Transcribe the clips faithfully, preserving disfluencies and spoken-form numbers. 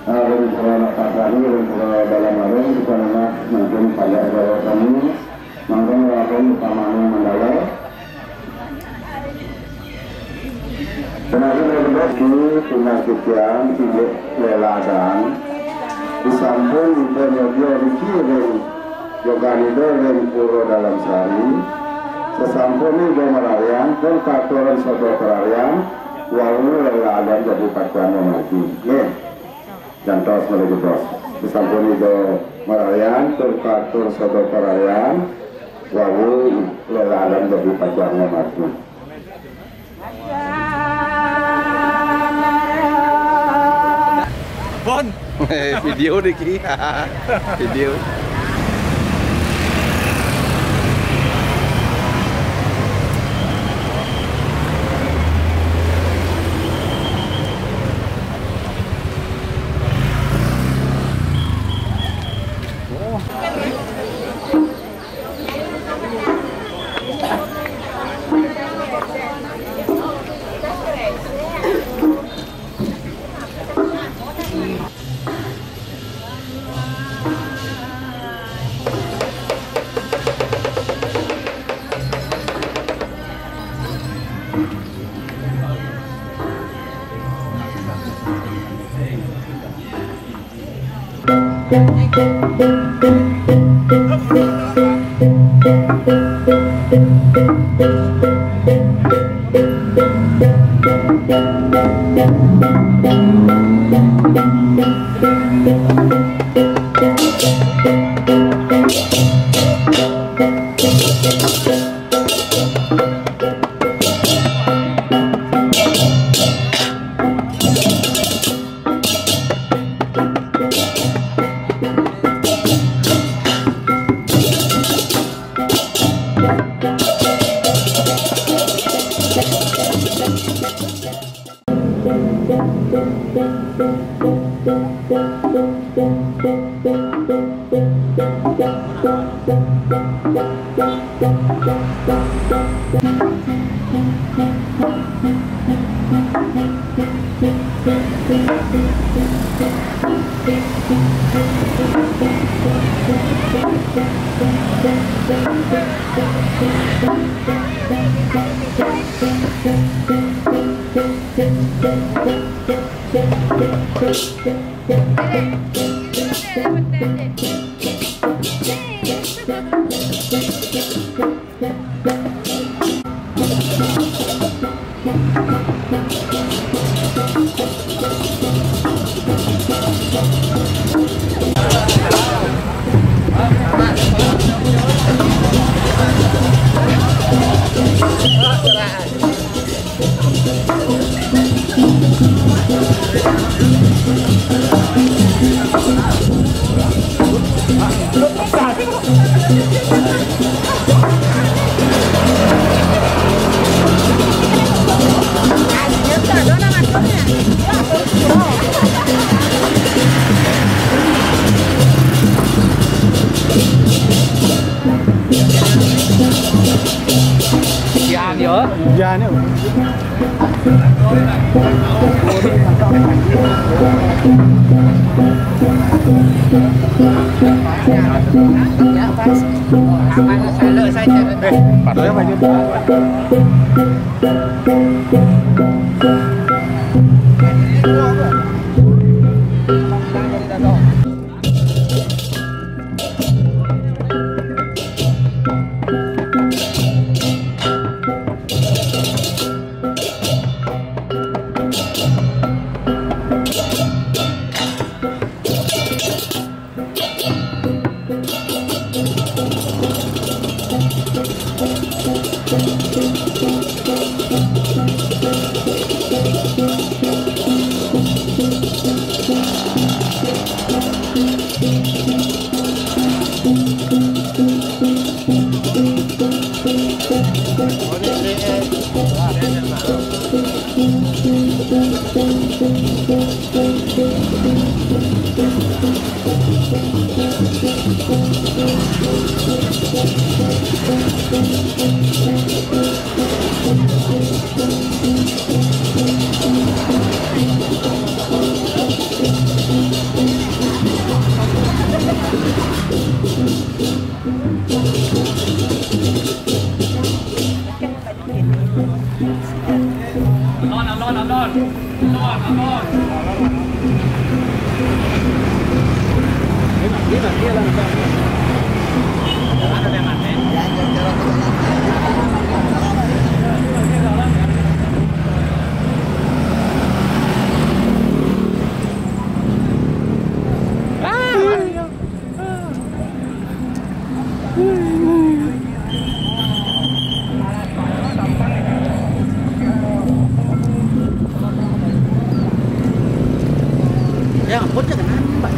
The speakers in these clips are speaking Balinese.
Ring para anak pasari, ring para dalam arung, kita nengah mangkin pada acara kami, mangkin rakan utamaning mandala. Tenaga berbagi, tunas titiang, ibu leladan, disampun Ida nyobia riki ring jogan Ida ring Pura Dalam Sari, sesampun Ida mararian, tur katuran soda pararian, wau leladan jadi pacuan ngamargi. Nggih. Jantos malih jebos. Sasampun Ida mararian tur katur sada pararian, wau leladan dadi pacuan ngamargi. Pun. Video niki. Video. Yan yo. Yan yo. Ya ampun, jangan nambah.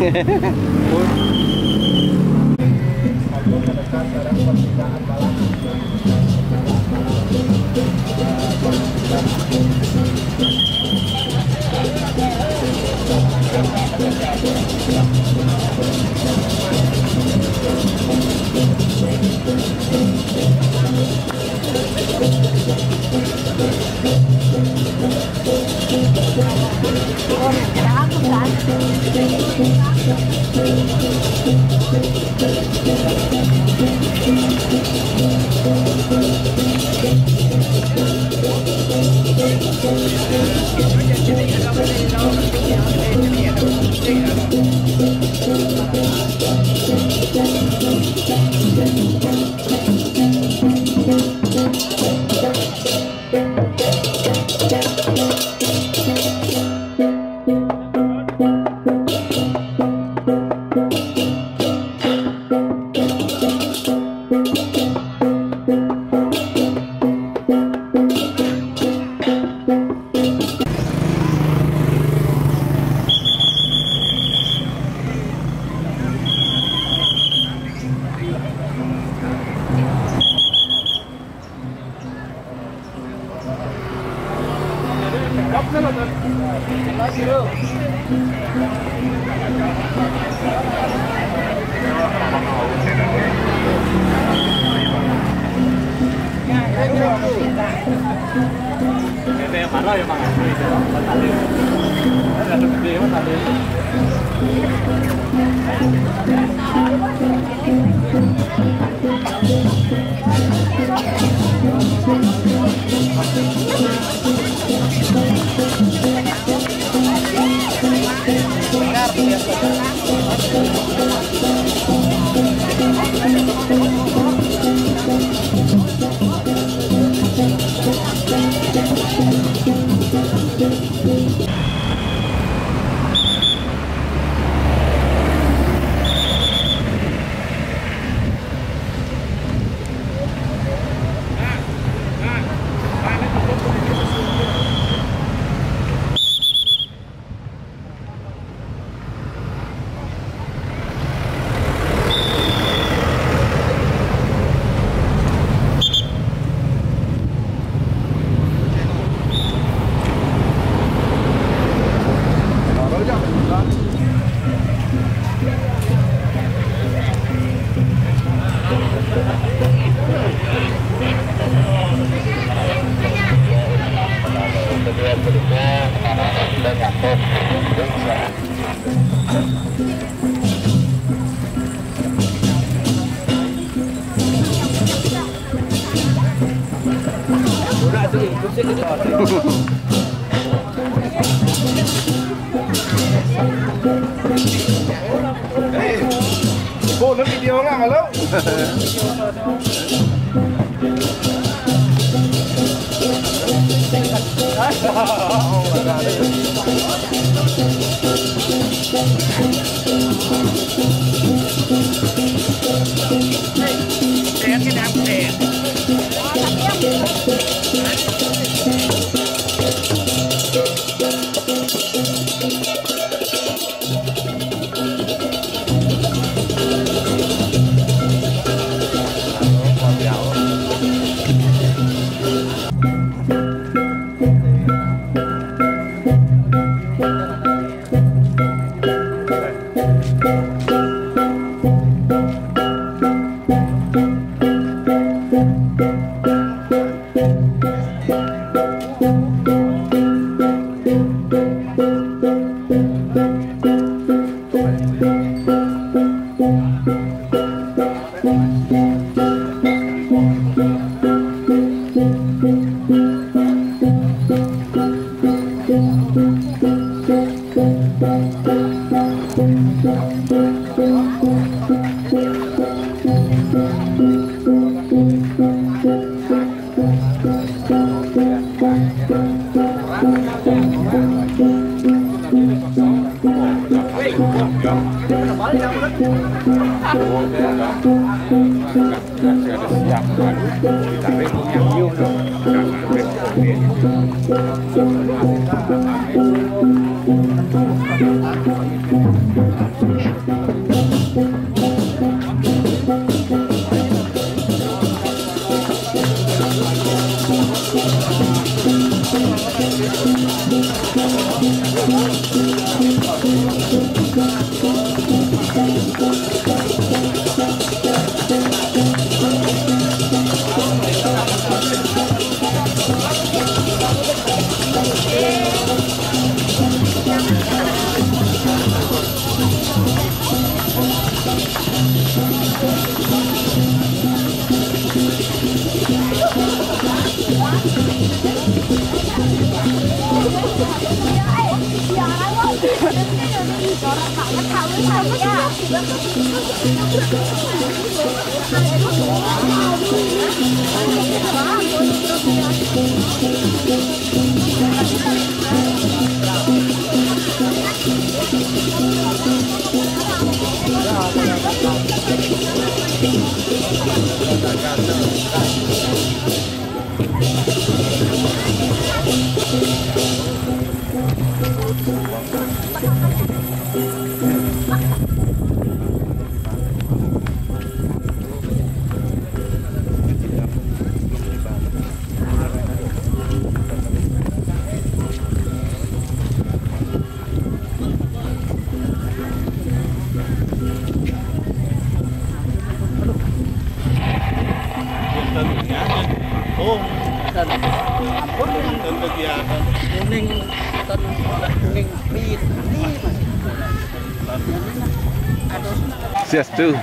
Ủa, nó video ngang mà lắm. Ampun, ampun, kuning, kuning, kuning, pit, ini masih. Aduh. Sias tuh.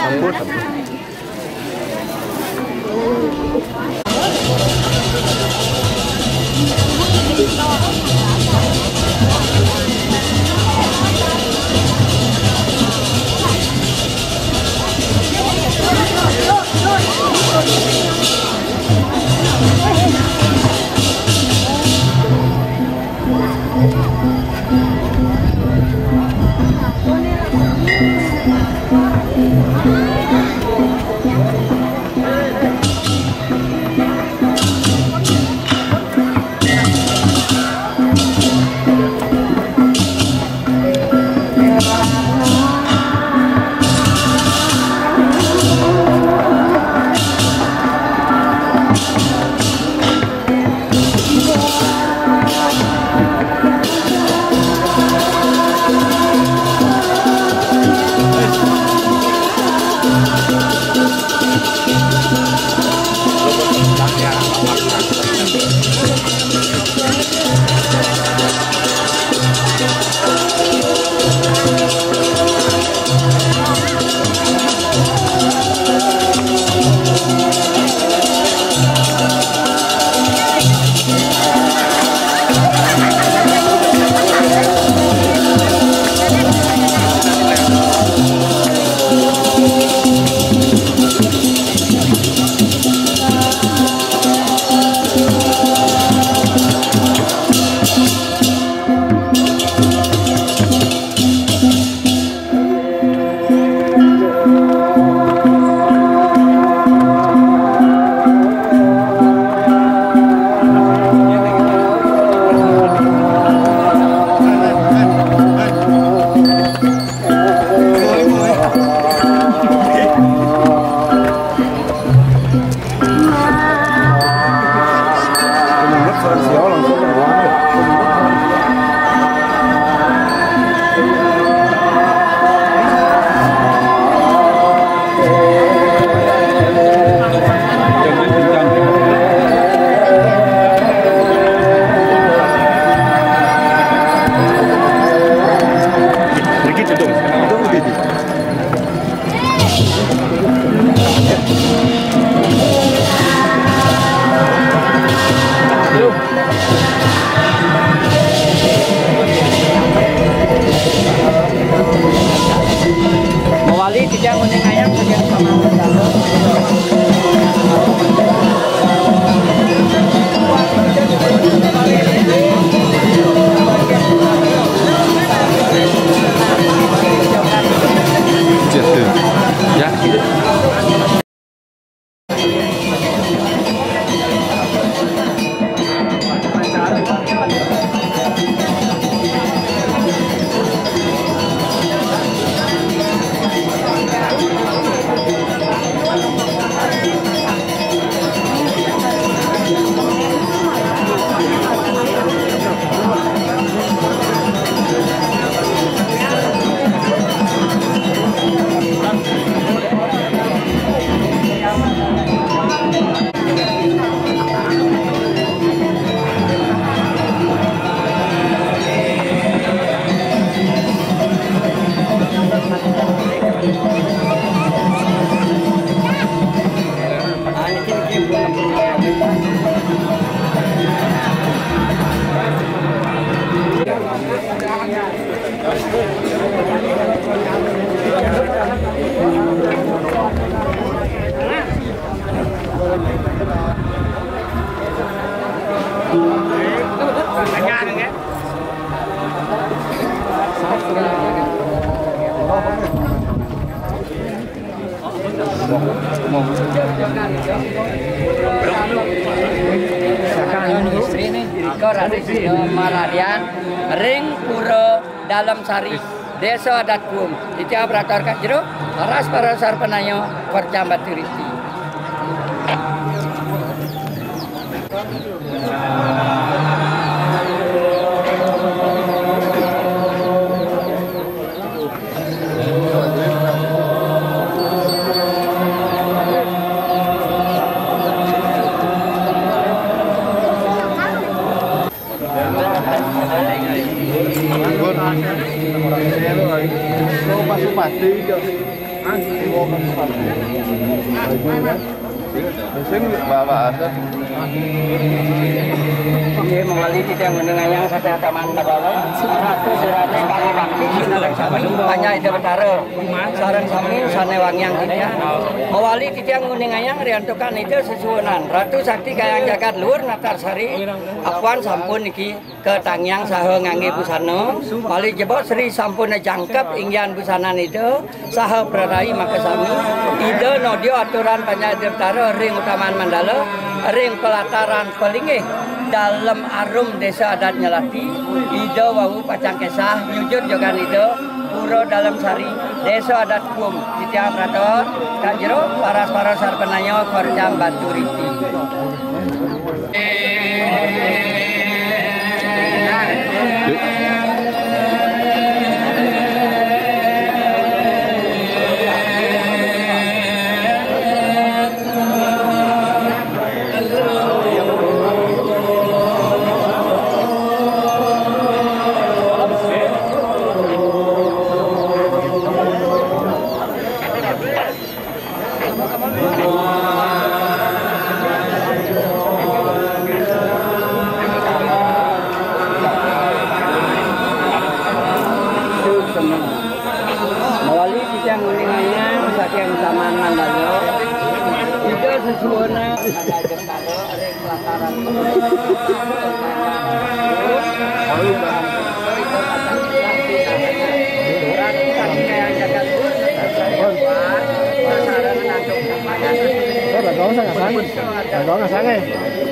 Ampun, ampun. Istri nih, Riko Raditya Maradian, ring Pura Dalem Sari, Desa Adat Kuum. Titiang Brator Kajero, paras para sarpanaya, Korcam Batu Riti. Sing bawa aset. Nggih, mawali titiang nguningayang saking Taman Tagawa, Ratu Sirane kangge bakti sinareng sami. Panjak Ida Betara, sareng sami sane wangiang titiang. Mawali titiang nguningayang riantukan Ida sesuunan, Ratu Sakti Kayang Jagat Luhur Natar Sari, apuan sampun niki katangiang saha ngangge busana, malih jebos ri sampun jangkep inggihan busananipun Ida saha prarai makasami. Ida nodya aturan Panjak Ida Betara ring utaman mandala, ring pelataran palinggih Dalem Arum Desa Adat Nyelati, Ida wau pacang kesah nyujut jogan Ida Pura Dalem Sari, Desa Adat Kuum. Titiang Brator Kajero, paras-paras sarpanaya, Korcam Batu Riti. Mawali titiang nguningayang saking Taman Mandala, Ida sesuunan.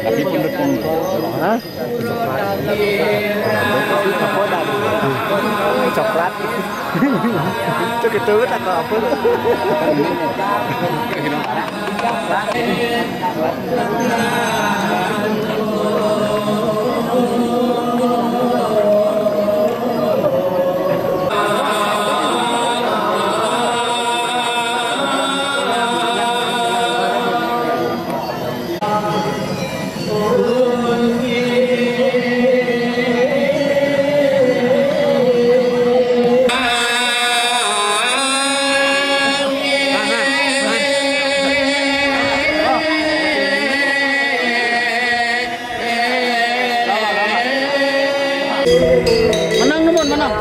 Tapi pundut pun. Hah? Coklat. Itu gitu, tak tahu apa. Menang, Numun, menang.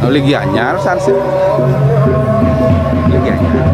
Lagi anyar, Sarsi. Lagi anyar.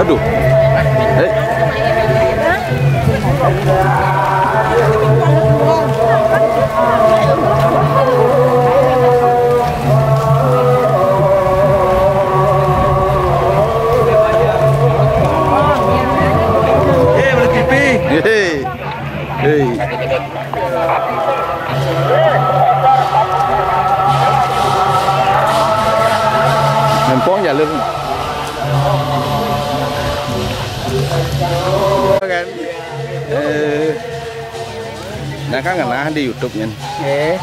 Aduh. Eh. Hei. Hei. Nempong jalur. Kan? Eh, nah, kan ngenah di YouTube kan. Eh.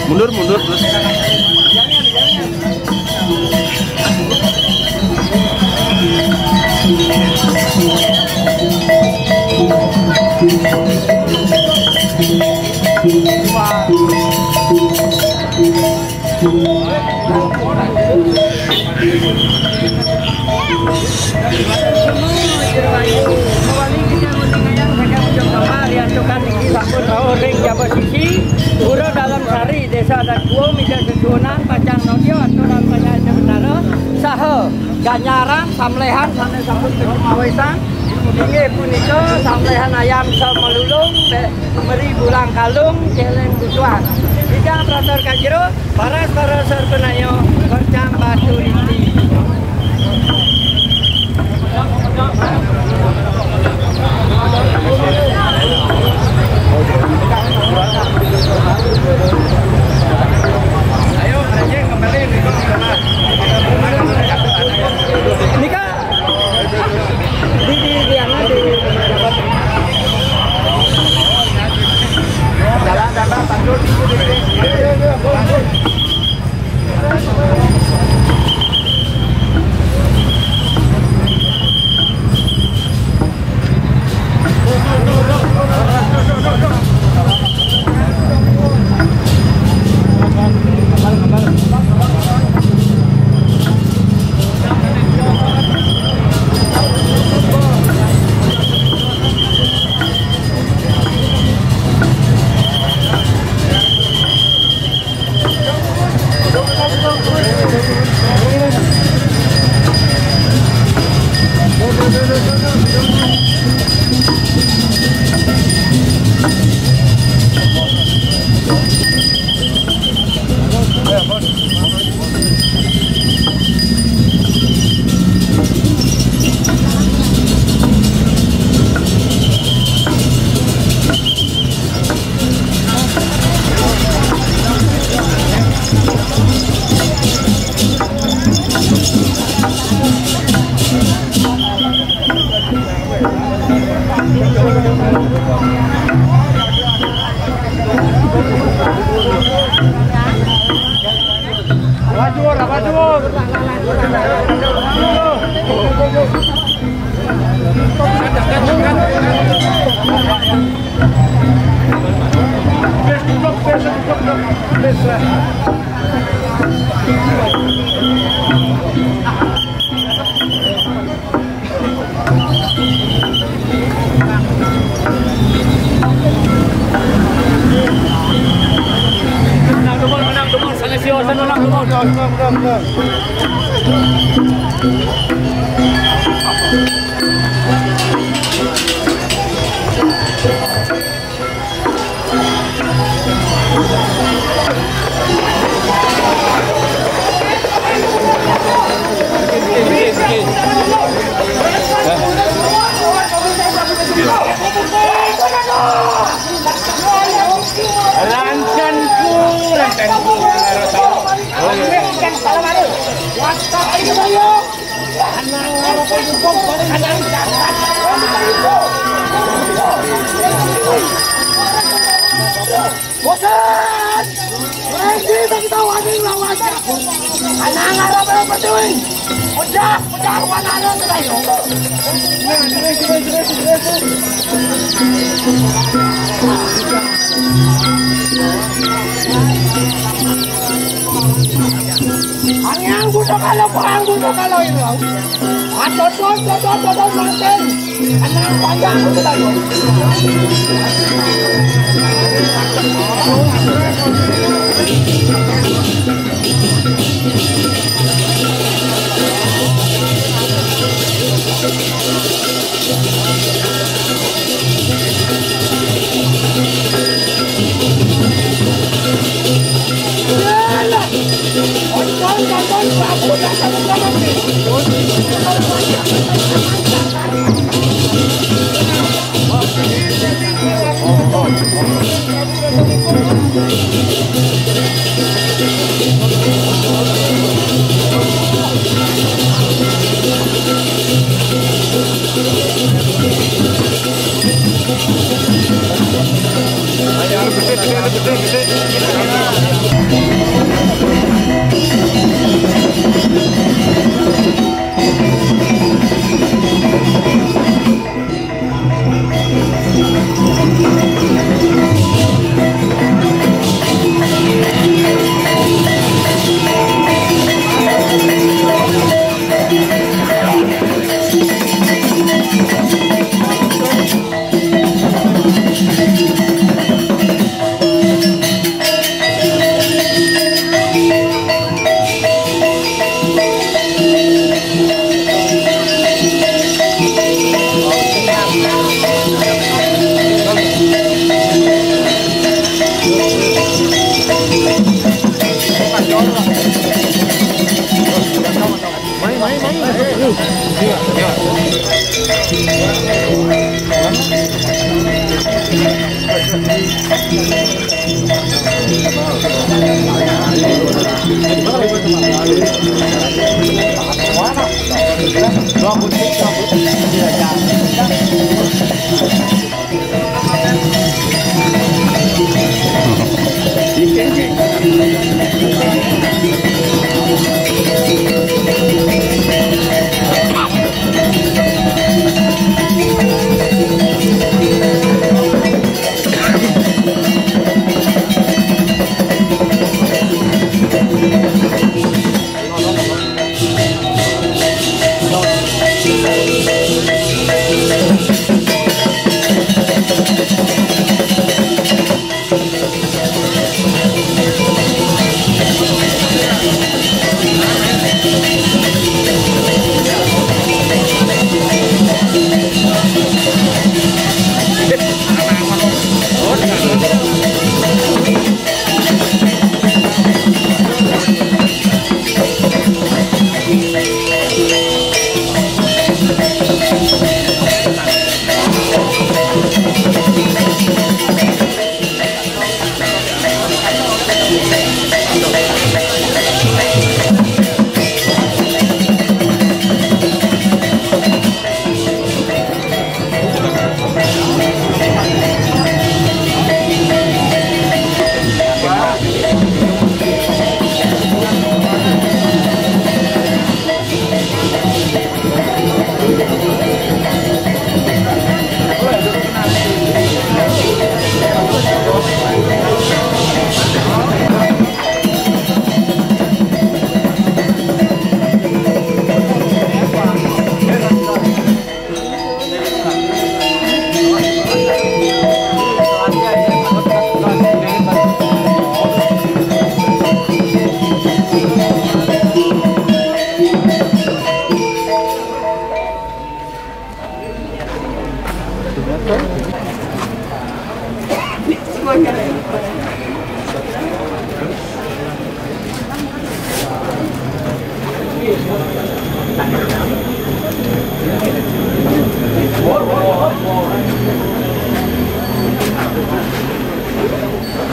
Mundur, mundur terus. Ring Jaba Sisi, Pura Dalam Sari, Desa Adat Kuo, Mija Sesuunan, Pacang Nodio, Aturan Panyaya Bendara, saha ganjaran samlehan sane sampun kapawitan, inggih punika samlehan ayam samalulung, be-, meri bulang kalung, celeng butuan. Tiga prater kajero, paras-paras sarpanaya, percang batu riti. Nika di, di, di, anu, di, Ready, bagi tahu ada yang lawan. Anak Arab yang betul. Udah, udah, mana ada sudah yuk. Ang yang gusto ka lang, ang gusto ka lang ito. At doon, doon, doon, doon, doon, doon. Ang mga paya, ang gusto tayo.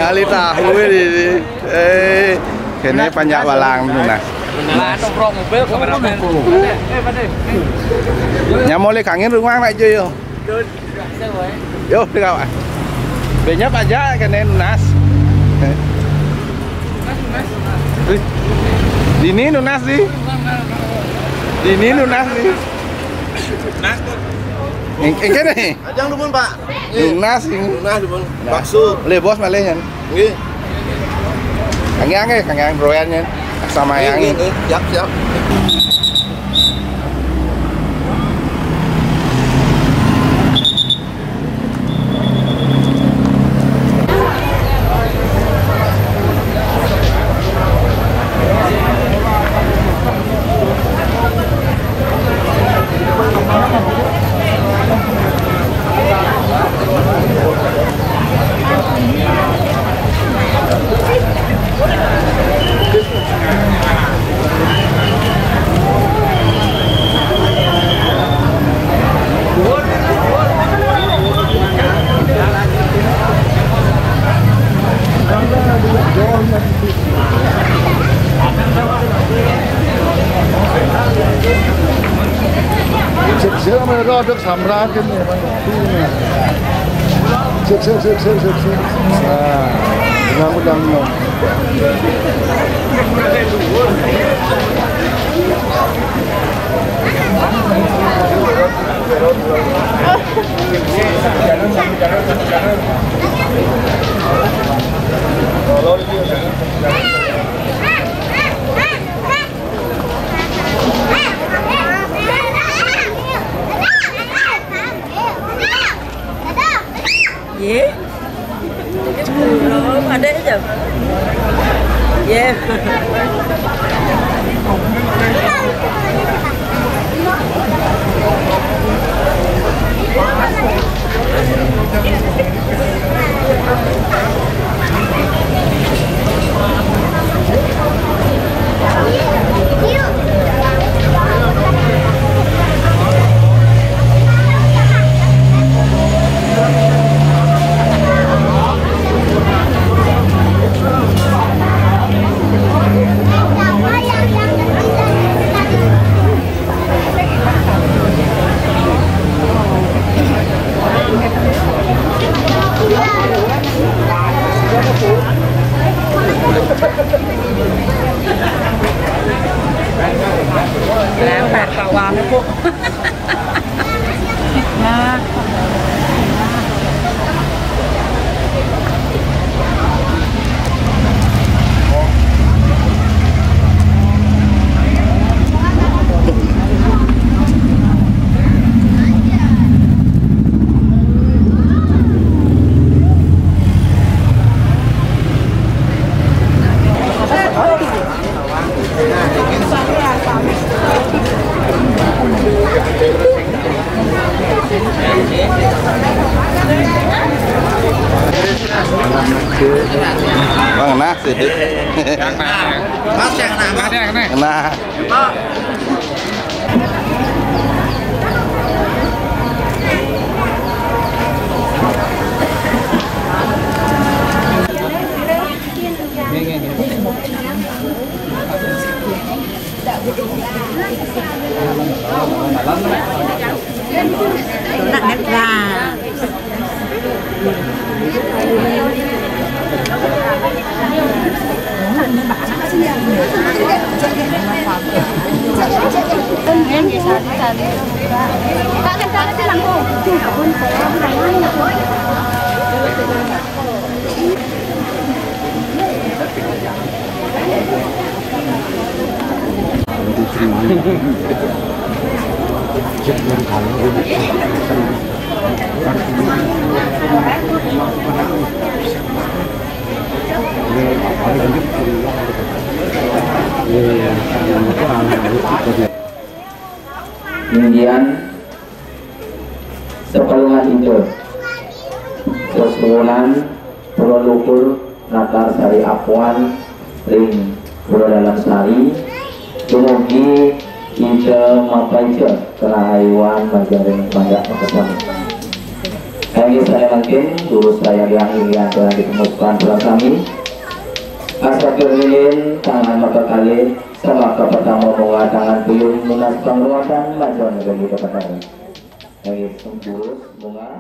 Ngali tahu ini. Eh, kene panjak walang tuh nah. Nah, tuh bro mobil kameramen. Nyamole kangen rumah nak jo yo. Yo, dekat. Banyak aja kene nunas. Dini nunas sih. Dini nunas sih. Nah, tuh. Yang, yang kene. Ajang dumun, Pak. Nunas ini. Nunas dumun. Nah. Bakso. Le bos malih nyan. Nggih. Kang Yang, eh, Kang Yang broyan nyan. Sama Yang. Nggih, nggih. Siap, siap. Sik, sik, sampeyan rodok sampratin ya, Mas. Sik, sik, sik, sik, sik, sik. Nah, dengan pedang no. Ye? Ada aja. Ye. Lempar kawan, Bu. Nah. Bang, nah, sih. Mas, yang enak, Mas. Nah. Nak dekat. Kemudian sepeluhan itu sesuunan Pulau Luhur Natar Sari Apuan ring Pulau Dalam Sari, dumugi Ida mapaica karahayuan majeng ring panjak makasami. Inggih sané mangkin, guru sadaya ring telah dipemukan pulang sami. Asatur lilin, tangan makakalih, samaka pertama bunga tangan puyung, nunas pangruatan majeng ring Ida Betara. Inggih, sempurus bunga.